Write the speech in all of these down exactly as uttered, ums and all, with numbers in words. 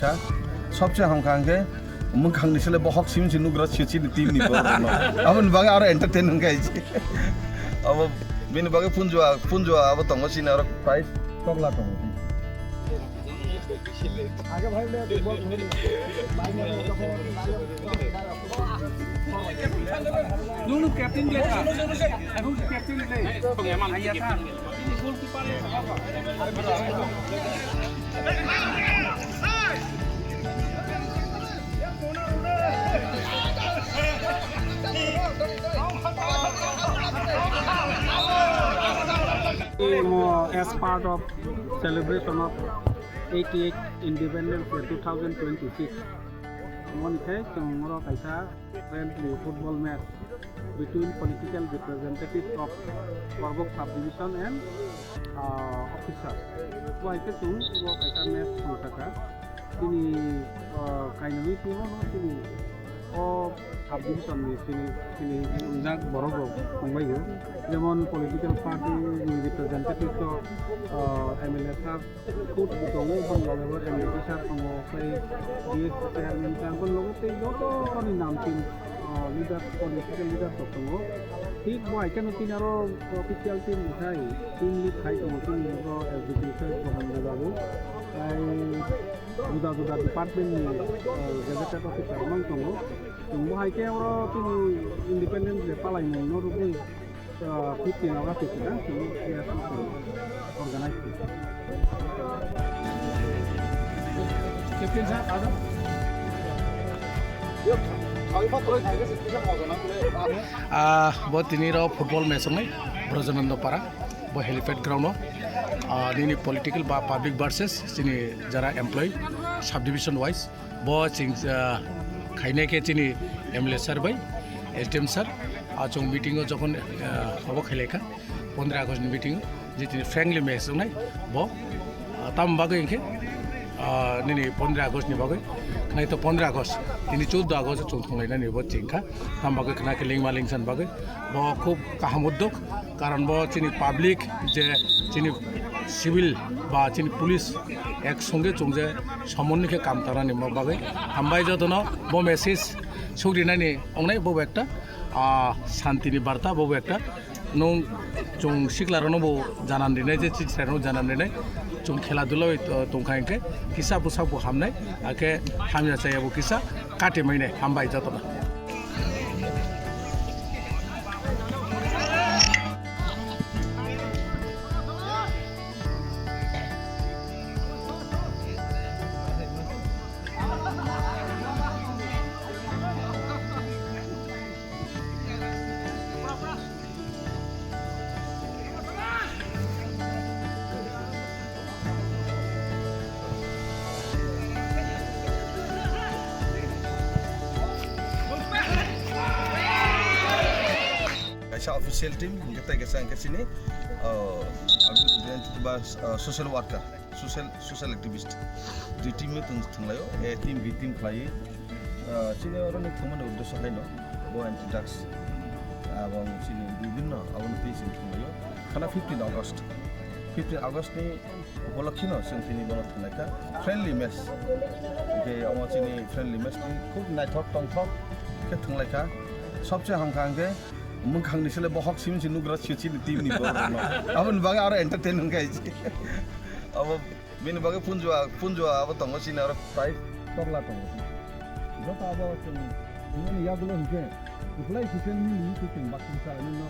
Kha, sobse hamkha hwnkhe mwkhangni sle bohok simi se nugra sio chini team ni borok rokno. Aboni bagwi aro entertain hwnkhe aiji. Abo bini bagwi punjua, punjua abo tongo chini aro prize tokla tongo. Nunu captain le tha. Aku captain le. Ayya tha. As part of celebration of eighty-eight Independence Day two thousand twenty-six, moni khe chwng oro kaisa friendly football match between political representatives of Korbok subdivision and, uh, officers. Bo hai khe chwng bo kaisa match thwngsa kha. Chini, uh, kainwi timo no chini o subdivision ni chini, chini wngjak borok rok tongbaio. Jemon political party ni representatives rok, uh, M L A sir, Coach bo tongo, boni loge bo M D C sir tongo, tei D S chairman sir, boni loge tei joto ni nam team, ah, leader, political leader rok tongo. Thik bo hai kheno tini aro official team ni khai, team lead khai tongo, tini oro executive sir Bohan Babu, tei juda juda department ni, ah, gazetted officer rok tongo. Chwng bo hai khe oro tini Independence Day palai mung no rwgwi, ah, fifteen August ni sida chwng organize khlai. Ah, bo tini rok football match wngnai Brajananda Para, bo helipad ground o, ah, nini political ba public versus chini jara employee subdivision wise. Bo chwng, ah, khainai khe chini M L A sir bai, S D M sir, ah, chwng meeting o jokhon, ah, obo khailai kha, pondro August ni meeting o, je tini friendly match wngnai, bo, ah, tam bagwi hwnkhe, ah, nini pondro August ni bagwi, khnai to pondro August, tini chuddo August chwng thwnglainani bo chwng kha, tam bagwi khna khe lingma lingsan bagwi, bo khub kaham uddog, karon bo chini public je chini civil ba chini police ek songe chwng je somon ni khe kam tangnani mo bagwi hambai jotono bo message sugrinani ongnai bo ekta, ah, shanti ni barta bo ekta nung chwng sikla rokno bo janan rinai je chini rok janan rinai chwng khela dula bai tongkha hwnkhe kisa bwsak bo hamnai akhe hamya chaya bo kisa kati mainai hambai jotono. Kaisa official team, hingke tei kaisa hingke chini, uh, ba, uh, social worker, social, social activist. Dui team no thwng, thwnglaio, A team, B team khlaiwi. Ah, chini oro ni thwngmani uddesyo haino, bo anti drugs, ah, abang chini bibhinno aboni twi chwng thwnglaio. Khana fifteen August, fifteen August ni upolokhe no chwng tini bono thwnglaikha friendly match. Hingke omo chini friendly match ni khub naithok tongthok khe thwnglaikha. Sobse hamkha hingke mwkhang ni sele bohok simi se nugra sio chini team ni borok rokno. Aboni bagwi aro entertain wngkha. Abo Bini bagwi punjua, punjua abo tongo chini aro tai tokla tongo. Joto abo chwng bini yagulo hwnkhe kwplai khe nini YouTube chwng baksa sa nini no.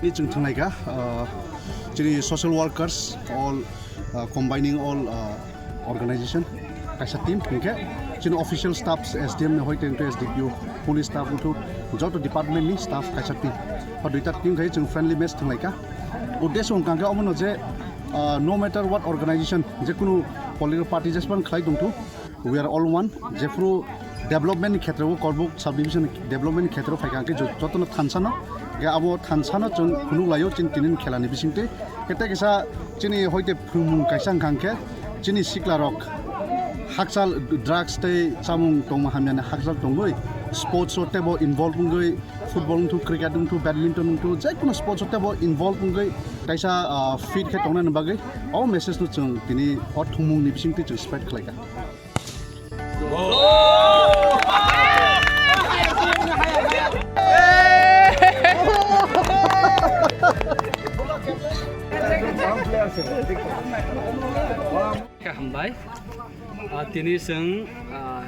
Ni chwng thwngnaikha, uh, chini social workers all, uh, combining all, uh, organization, kaisa team, hingke chini official staffs, S D M ni hoi tei S D P O, police staff, utu joto department ni staff kaisa team. O duita team khai chwng friendly match thwnglaikha. Uddesho wngkha khe omono je, ah, no matter what organization, je kunu political party jesbang khlai tongthu, we are all one. Jephru development ni khetreo, Korbuk subdivision ni development ni khetreo phaikha khe jo-, jotono thansano, khe abo thansano chwng phunuk laio chini tini ni khela ni bisingtwi. Khe tei kisa chini hoite phwrwngmung kaisa wngkha hwnkhe, chini sikla rok hakchal drugs tei chamung tongma hamyani hakchal tongwi, Sports o tebo involve wngwi, football wngthu, cricket wngthu, badminton wngthu, je kono sports o tebo involve wngwi kaisa, ah, fit khe tongnani bagwi o message no chwng tini o thwngmung ni bisingtwi chwng spread khlaikha. Khe hambai. Ah, tini chwng, ah,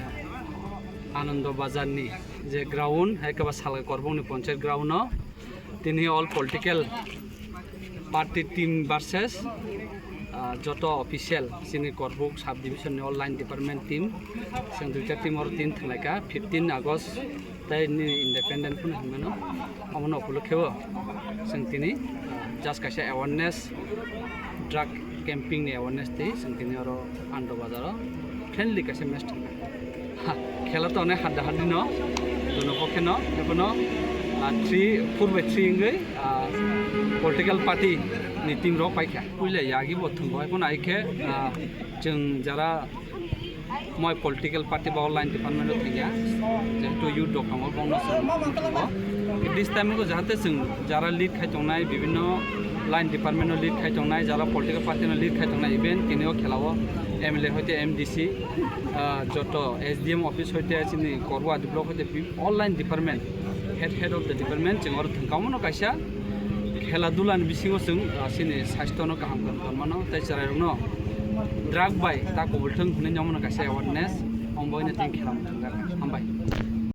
Anando Bazar ni je ground, hai khe ba Salgai Korbok ni panchayat ground o tini all political party team versus, ah, joto official chini Korbok sub division ni all line department team, chwng duita team oro tin thwnglaikha fifteen August tei nini independent phano hinmano. Omono upolokhe o chwng tini, ah, just kaisa awareness, drug camping ni awareness tei chwng tini oro Anando Bazar o friendly kaisa match thangkha. Ha, khela to onek hadda haddi no, dono pokhe no, ebono, ah, three, four by three wngwi, ah, political party ni team rok paikha. Puila yagi bo thwngwi phano ai khe, ah, chwng jara moi political party ba line department o thangya, jehetu youth rok tongo, bongno chwng thangbo. This time o jahate chwng jara lead khai tongnai, bibhinno line department o lead khai tongnai, jara political party no lead khai tongnai, even tini o khela o M L A hoite M D C, ah, joto S D M office hoite chini Korbok Adi block hoite bi-, all line department, head, head of the department, chwng oro thwngkha omono kaisa khela dula ni bisingo chwng, ah, chini sastho no kaham khe tonmano, tei chwrai rok no drug bai ta kubul thwng hwnwi omono kaisa awareness, omo bai no tei khela thwng jak. Hambai.